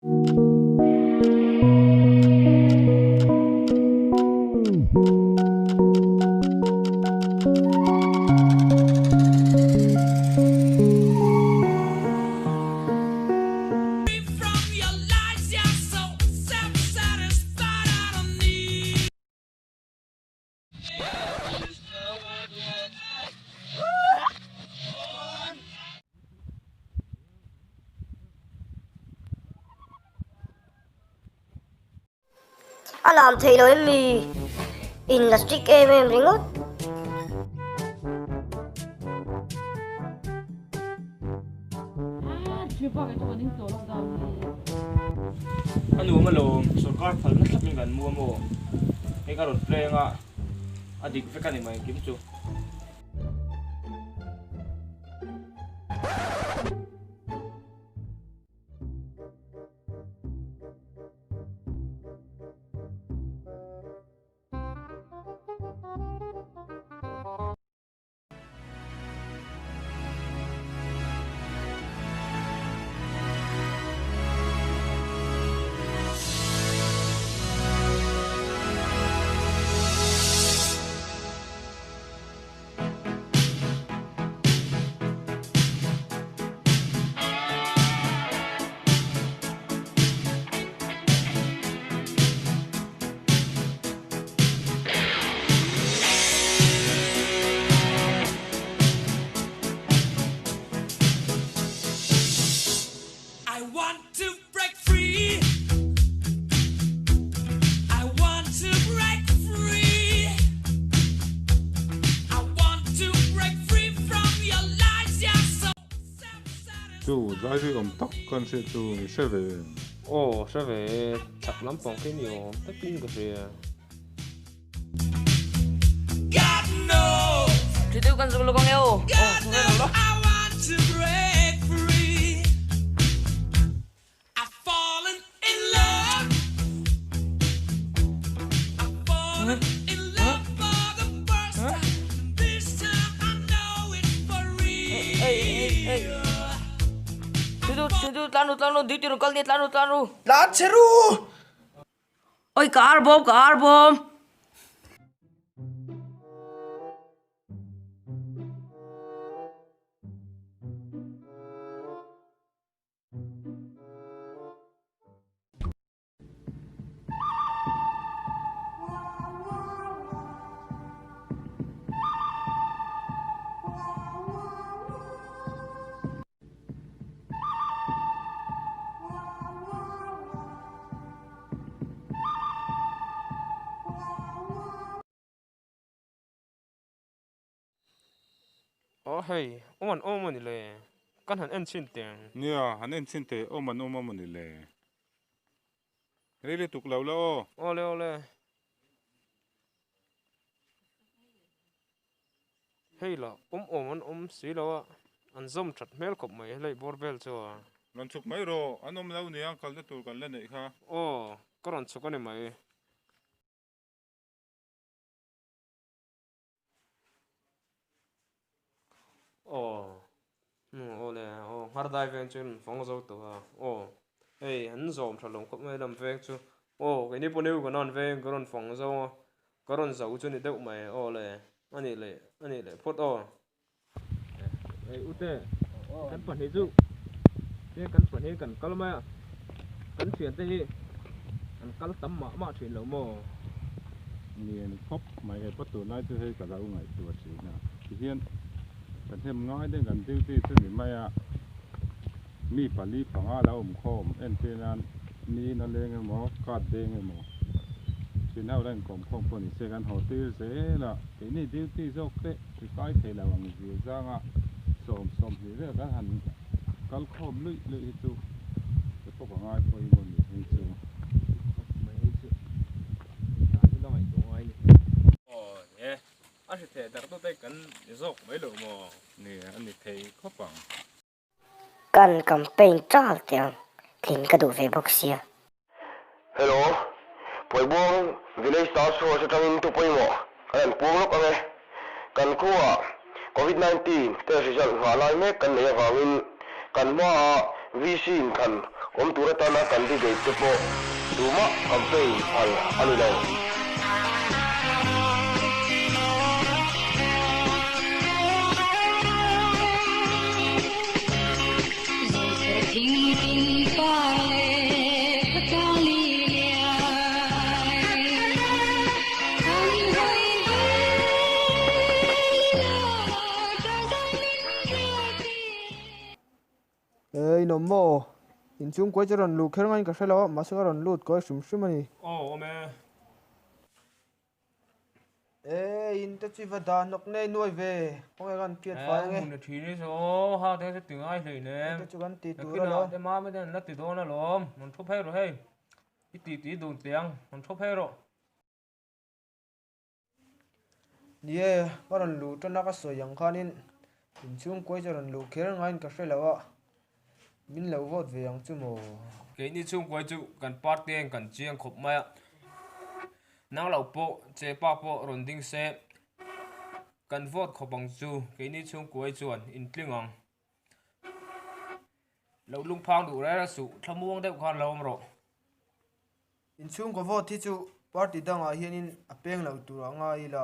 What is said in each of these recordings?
A lam thei lo em mi? In la strict em em ringawt. A nuam alawm, sorkar phalna thlapin kan mu a maw? Hei ka rawn play anga a dik vek a ni mai engkim chu. Chu zai ri awm tak kan hriat chu i hre ve em? Aw hre ve e, chak lampang khi ni awm takin ka hria. Thli kan zuk lawk ang e aw. Aw zuk reng lo. Tlan ru tlan ru duty ru kal nia tlan ru tlan ru. Tlan chhe ru. Oi ka ar bawm ka ar bawm. Aw hei, awm an awm a ni le, kan han en chhin teh ang. Nia, han en chhin teh, awm an awm a maw ni le. Rei lutuk lo la aw. Awle awle. Hei lah awm awm an awm si lo a, an zawm that hmel khawp mai helai bawr vel chu a. Rawn chhuk mai rawh, an awm lo nia, kalna tur kan la neih kha. Aw, ka rawn chhuk a ni mai. Aw, aw le, aw nghar dai veng chu an fawng zo tawh a, aw hei an zawm tha lo khawp mai lam veng chu, aw keini pawh ni u kan rawn veng ka rawn fawng zo a, ka rawn zo chu ni deuh mai aw le a nih leh a nih leh phawt aw. Hei ute kan pahnih chu te kan pahnih kan kal mai a, kan thiante hi an kal tam mah mah thin lo maw? Ni a ni khawp mai he pawh tunlai chu hei ka lo ngaihtuah thin a, tihian ka hnem ngai deuh kan duty chu ni mai a, mi pali panga lo awm khawm entir nan ni in a leng emaw card deng emaw thin ho la inkawm khawm pawh ni se kan haw tir zel a, keini duty zawk te ri kai thei lo ang zir zanga 20 vel kan han kal khawm luih luih hi chu ka pawh ka ngai pawimawh ni hei chu. A hri theh darh tute kan ni zawk mai lo maw? Ni, a ni thei khawp ang. Kan campaign tal teh ang, tlin ka duh ve bawk sia. Hello, Pawihbuang Village Task Force atangin thu pawimawh kan han puang lawk ang e. Kan khuaah Covid 19 test result nghah lai mek kan neih avangin kan hmaah VC inthlan awm tur atana candidate te pawh tumah campaign phal a ni lo. E in awm maw? Inchhung kuai chu rawn luh kher ngaiin ka hre lo a, mahse ka rawn lut kuai hrim hrim a ni. Aw awm e. E in te chu i va dah hnawk nei nuai ve, khawnge kan hriat fai ange. E hmun a thin i saw, ha te chu ti ngai hlei nem. Te chu kan ti tur alawm. Nakinah te mama ten an la ti dawn alawm, rawn thu phei rawh hei. I ti ti dun teh ang, rawn thu phei rawh. Ni e, ka rawn luh tana ka sawi ang khanin inchhung kuai chu rawn luh kher ngaiin ka hre lo a, min lo vote ve ang chu maw? Keini chhungkuai chu kan party a kan chiang khawp mai a, nang lo pawh chepa pawh rawn ding se kan vote khawp ang chu keini chhungkuai chuan intling ang. Lo lungphang duh reng reng suh, thlamuang deuh khan lo awm rawh. Inchhungkaw vote hi chu party dangah hianin a peng lo tur a ngai ila.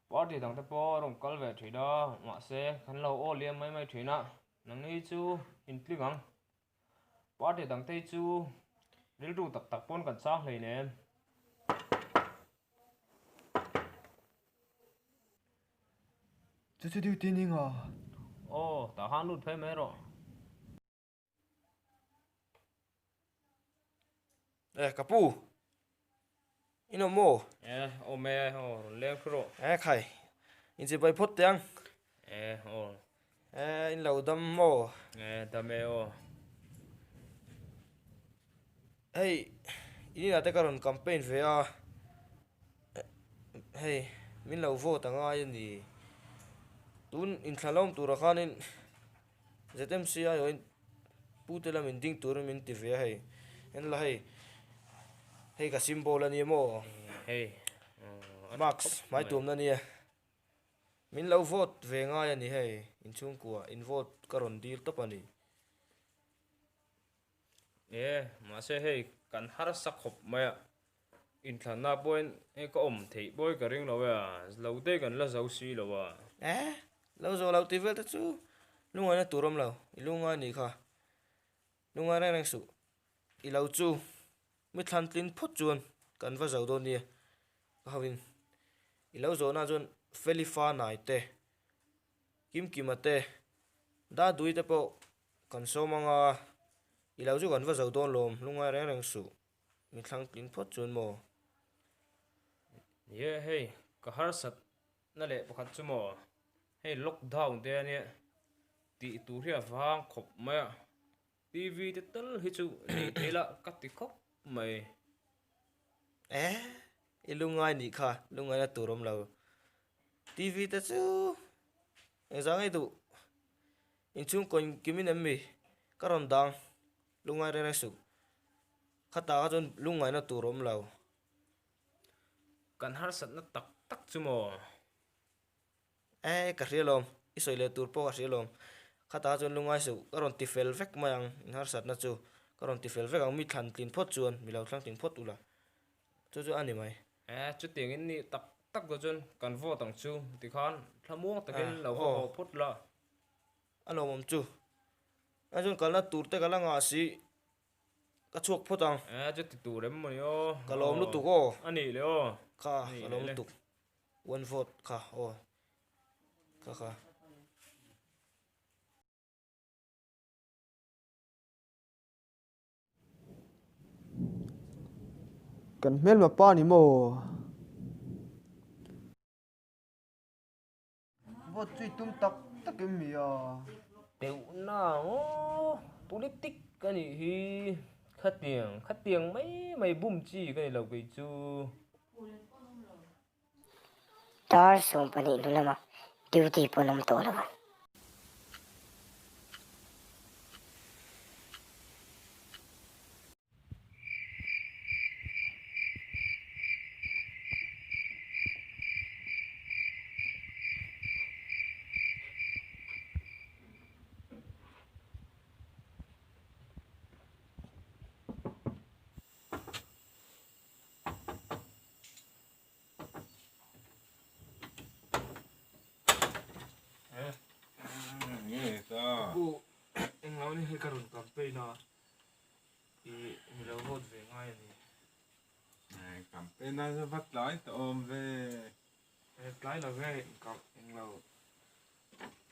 Party dangte pawh a rawn kal ve thin a, mahse kan lo aw liam mai mai thin a, nangni chu intling ang. Party dangte hi chu rilru tak tak pawn kan chang hleinem. Chu chu duty ni nga. Aw, tah khan lut phei mai rawh. Eh ka pu in awm maw? Eh awm e aw rawn leng thu rawh. Eh khai in chibai phawt teh ang. Eh aw. Eh in lo dam maw? Eh dam e aw. Hei in inah te ka rawn campaign ve a hei min lo vote a ngai a ni tun inthlalawm turah khanin. ZMC aiawhin pute lamin ding turin min ti ve a hei en la hei hei ka symbol a nia maw hei mask hmai tuamna a nia min lo vote ve ngai a ni hei inchhungkua in vote ka rawn dil tawp a ni. E mahse hei kan harsa khawp mai a inthlanna pawhin hei ka awm theih pawh hi ka ring lo e a lo te kan la zo si lo a. E lo zo lo tih vel te chu lungaina tur awm lo i lungai nih kha lungai reng reng suh i lo chu mi thlan tlin phawt chuan kan va zo dawn nia ka ho in i lo zawhna chuan Felifa nai te Kimkima te Dadui te pawh Kan sawm anga, i lo chu kan va zo dawn lawm, lungngai reng reng suh, mi thlang tling phawt chuan maw? Ni e, hei ka harsat na leh pakhat chu maw, hei lockdown te ania tih tur hi a vang khawp mai a, TV te tal hi chu neih theih la ka ti khawp mai. E, i lungngai nih kha, lungngaina tur awm lo, TV te chu engzah ngei duh? Inchhung kawn kim in em mi? Ka rawn dang lungngai reng reng suh. Khatah kha chuan lungngaihna tur awm lo. Kan harsatna tak tak chu maw? Eh, ka hria lawm. I sawi leh tur pawh ka hria lawm. Khatah kha chuan lungngai suh. Ka rawn ti fel vek mai ang. In harsatna chu ka rawn ti fel vek ang. Mi thlan tlin phawt chuan mi lo thlang tling phawt ula. Chu chu a ni mai. Eh, chutiang in nih tak tak lo chuan kan vote ang chu tikhan thlamuang takin lo va haw phawt la. A lawmawm chu. A chuan kalna tur te ka la ngah si. Ka chhuak phawt ang. Eh, chu ti tur em mawni aw. Ka lawm lutuk aw. A nih leh aw. Kha, ka lawm lutuk. One vote kha aw. Kha kha. Kan hmelma pa ni maw? Vote chu i tum tak tak em mi a? Deuhna maw? Politic ka nih hi khatiang khatiang mai mai bum chi ka ni lo kei chu. Dar 12 hnu lama duty pawh an awm tawh lo ang. I mi lo vote ve ngai a ni. Campaign a va tlai tawh awm ve. Tlai lo ve eng lo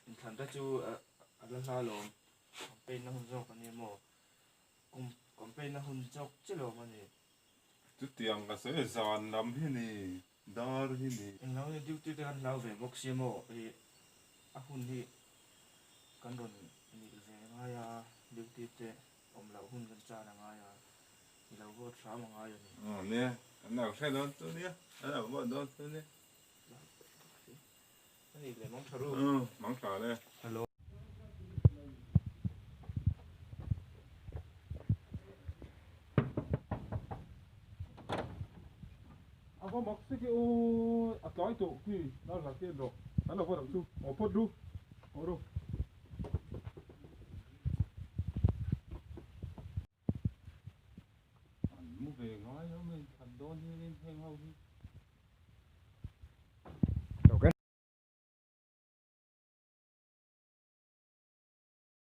inthlan te chu a la hla lawm. Campaign na hun zawk a ni maw? Kum campaign na hun zawk che lawm a ni. Chutiang ka sawi zan lam hi ni, dar hi ni. Eng lo ni duty te kan hlau ve bawk sia maw? I a hun hi kan rawn mil ve ngai a, duty te awm loh hun kan chan a ngai a, i lo vote hram a ngai a ni. Aw nia, kan lo hre dawn chu nia, kan lo vote dawn chu nia. A nih leh mang tha ru. Umm, mang tha le. Hello. A va mak si khi aw, a tlai tawh khi, nar hla khian rawh, kan lo vote ang chu, aw phawt ru, aw ru. An mu ve ngai lo mai, thlan dawn hianin heng ho hi.